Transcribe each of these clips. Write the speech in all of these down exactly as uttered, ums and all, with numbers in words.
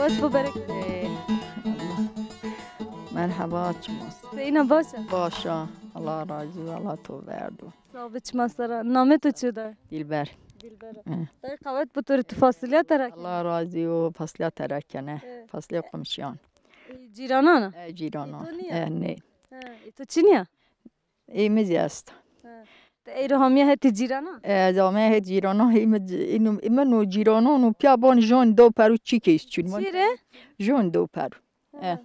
Savaş bu berek. Ee, merhaba, çimas. Seyna başa. Başa. Allah razı olsun, Allah to verdu. Sağ ol, çima sera. Namê to çi da? Dilber. Dilber. Hı. Dayı qawet bu turi tu fasulya terak. Allah razı olsun, fasulya terakene. Hı. Fasulya komşiyan. E, cîranan a? E, cîranan. E, to nîya? E, ne. Hı. E, to çi nîya? Ê mi zî esta. Ha. Ti eyro hamiya hetê cîranan? E, ez hamiya het cîranan, ê mi, ê mi no cîranan û piya ban jon do peru çîkê îs çûn. Çi re? Jon do peru. Ha. E.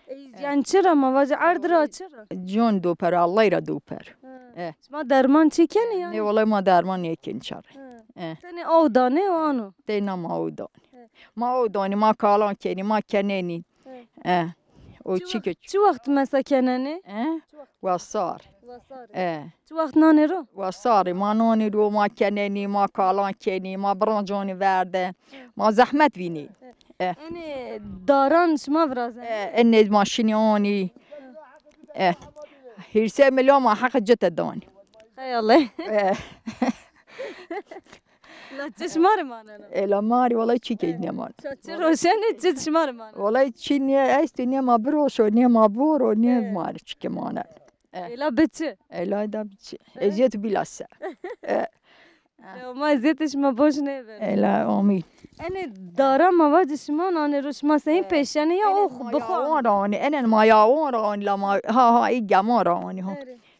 E, yanî çi ra ma vajî erd ra çi ra? Jon do peru, Allay ra do peru. Ha. E. Şima derman çi kenî yanî? Ne, wellay ma derman nêkenî çare. Ha. E. Tenê aw danê û ano? Teyna ma aw danê. Ha. Ma aw danê, ma kalan kenî, ma kenenî. E. O çi ke. Çi wext mesa kenenê? E? Wasar. Wasar. E. Çi wext nanê ro? Wasarê ma nanê ro, ma kenenî, ma kalan kenî, ma birancanê verde. Ma zehmet vînê. E. Enê daran şima virazenê? E, enê ma şinî anî. E. Hîrsê milyon ma heq cite danî. Hay Allah. E. La çi şima rê maneno? Ela ma rê wellay çîkê nêmano. Çi roşenê, çi şima rê maneno? Wellay çî nê estê, nê ma biroşo, nê ma boro, nê ma rê çîkê maneno. E. Ela bi çi? Ela da bi çi? Eziyet bilase. E. Yo, ma eziyetê şima boş nêbeno. Ela amîn. Enê dara ma vacî şima nanê ro şima seyîn pêşenê ya ox bixwan. Enen ma yawan ra anî, la ma ha ha ê geman ra anî ha.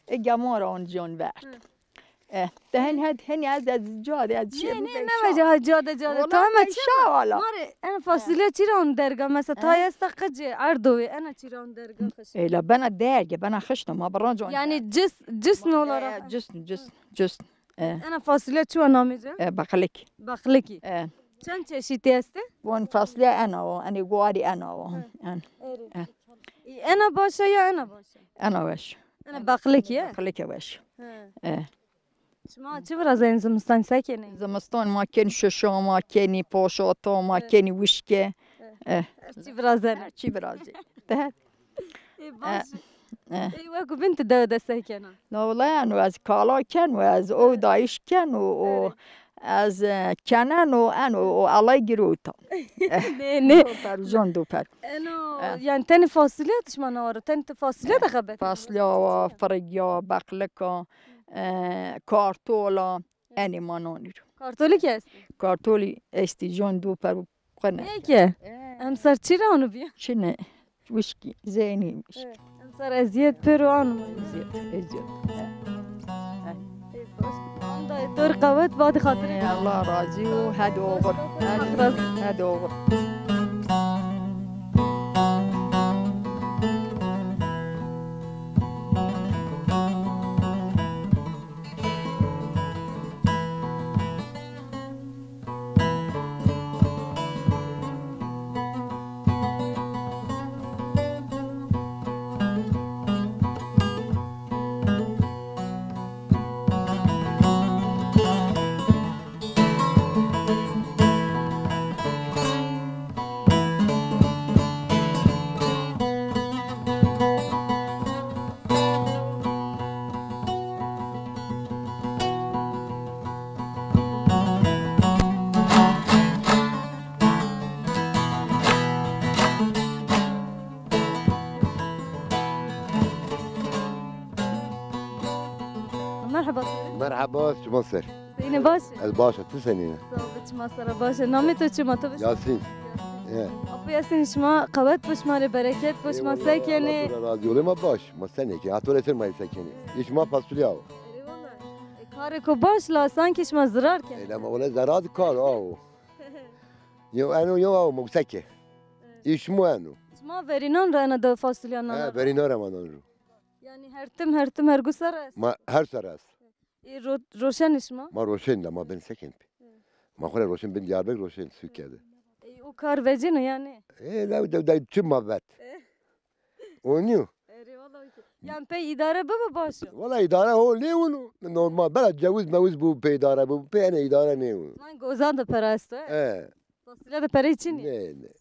Ê geman ra anî can verd. E, te hen het, hen ez, ez ca de, ez şî. Nê, nê, ne veca ha ca de, ca de. Ta hema çi? Wala. Ma rê, en fasulye çî ra on derga, mesela, tay esta qicê, erdowê, ena çî ra on derga xişt. Ela bena derge, bena xişt, ma biranc on. Yanî cis, cis nolara. E, cis, cis, cis. E. Ena fasulye çi wa namê ci? E, baqlik. Baqlikî. E. Çend çeşîtî estê? Von fasulye ena o, enê guarî ena o. En. Erê. E. Ena baş a ya ena baş a? Ena weş. Ena baqlikî ye? Baqlike weş. He. E. Şima çi virazenî zimistan se kenî? Zimistan ma kenî şişa, ma kenî poşata, ma kenî wişke. E. Her çî virazenî. Her çî virazenî. Te. Ê baş. E. Ê weko bîn ti dewe de se kena? Na wela eno ez kala keno, ez ow dayîş keno, o ez, e, keneno, eno, o Allay girota. Nê, nê. Peruzon do per. Eno, yanî tenê fasulye ti şima nawaro, tenê ti fasulye de xebet. Fasulye wa, firigya, beqlika, e, kartola, enê ma nanî ro. Kartolî kî estî? Kartolî estî, jon do per. Qine. Peki. E. Emser çi ra anu bîya? Çine. Wişkî, zeynî wişkî. E, emser eziyet pêro anu. Eziyet, eziyet. E. E. Onda tor qewet, badî xatirê. E, Allah razî û hedi oxir. Hedi oxir. Merhaba. Merhaba, çima ser. Senî baş? Ez baş a, tu senî? Sağ ol, çima sera baş a. Namê to çima, to biş? Yasîn. Yasîn. E. Apo Yasîn, şima qewet bo, şima rê bereket bo, şima se kenê? Allah razî ol, ma baş, ma senê ke? Ha to rê ser ma se kenê? Ê şima fasulya o. Erê wala. E, Karêko baş la sankî şima zirar kenê. Ê, ama wele zerar kar awo. Yo eno yo awo moseke. Îş mu eno. Şima verînan ra ena de fasulya nana? He, verînan ra ma nan ro. Yanî her tim, her tim, her gu serre est? Ma her serre est. Ê ro-, roşenê şima? Ma roşen de, ma bin seken pê. Ma xo ra roşen bin Diyarbekir roşen Sûke de. Ê o kar vecêno yanî? Ê, ne de, de çi ma vet. Onîyo. Erê, wala okey. Yanî pey îdare bibo baş o. Wala îdare ho nêwino. Normal. Bela cewiz mewiz bu pey îdare bu. Pey ene îdare nêwino. Lan gozan de pere esto, e? E. Fasulye de perey çinî? Nê, nê.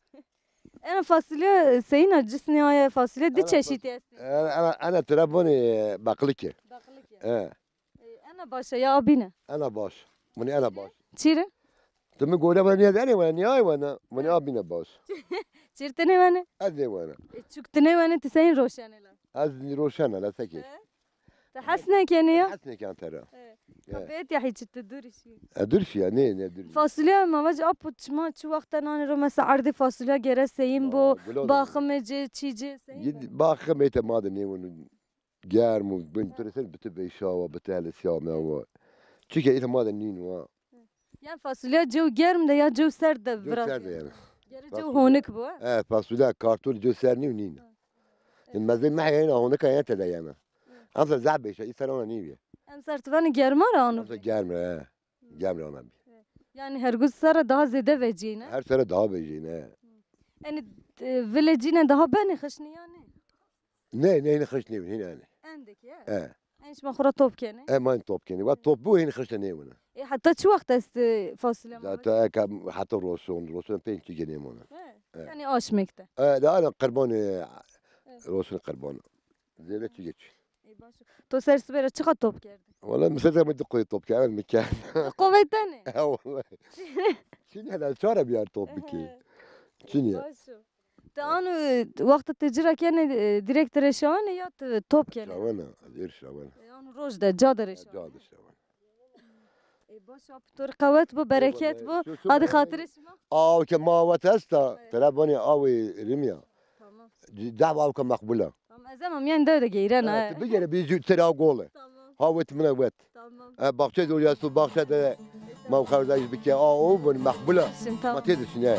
Ena fasulye seyîn a, cisnî aye fasulye di çeşîtî estî. Ena, ena, ena tira bonî, e, beqlike. Beqlike. E. E, ena baş a ya abîne? Ena baş. Bunî ena baş. Çîre? Tu mi gore bana niye dene bana, niye ay bana? Bunî abîne baş. Çîr ti nêwene? Ez nêwena. E, çuk ti nêwene, ti seyîn roşenê la? Ez roşena la seke. E? Ti hes nêkenî ya? Hes nêken tera. E. Kapêt ya hiç ti dûrî şî. E, dûr şî ya, nê, nê dûr. Fasulye ma vac apo çima çi wexte nanê ro, mesela erdê fasulye gere seyîn bo, baximê ci, çî ci, seyîn bo. Baximê te ma de nêweno. Germ û bin tu resen, bitî veyşa wa, bitî helesîya me wa. Çike îta ma de nîno ha. Yanî fasulya cew germ de ya cew serd de virazîyeno? Cew serd de yanî. Gere cew honik bo, ha? E, fasulya, kartol cew serd nîyo, nîno. Yanî mezey mehê yena honika yena tede yena. Emser zaf veyşa, î ser ona nîbîye. Emser ti vanî germa ra ano? Emser germ ra, he. Germ ra ana bî. Yanî her gu serre daha zêde vecîyêne? Her serre daha vecîyêne, he. Yanî, e, vilê cîne daha benê xişnî ya nê? Nê, nê, hînî xişt nêwin, hînî enê. Endikî, e? E. En şima xo ra top kenê? E, ma top kenê. Wa top bu hînî xişt nêwin. E, heta çi wext est, e, fasulye ma? Heta eka, heta roson, roson pênc çî genê mona. E, e. Yanî aşmêk de. E, de ana qirbanê, e, roson qirban. Zêde çî geç. E, baş o. To ser sibê ra çiqa top kerdî? Wala mi ser mi di qoyê top kerdî, mi kerd. Di qo veytenê? E, wala. Çinî ya, çara biyar top bikî. Çinî ya. Baş o. Ti ano, e, wexta ti ci ra kenê, e, direkt rê şawenê ya ti top kenê? Şawena, ez êr şawena. E, ano roj de, ca de rê şawenê? Ca de şawena. E, baş a, to rê qewet bo, bereket bo. Hadi xatirê şima. Aw ke ma wet esta, tera banî awê rimî ya. Tamam. Dehwa aw ke meqbul a. Tamam, ez ema mîyan dewe de geyrena. Ha, ti bigere bî jû tira gol e. Tamam. Ha wet mina wet. Tamam. E, baxçe de ya su baxçe de ma xerzayîş bike. A o bun meqbul a. Şimdi tamam. Ma tê de şine.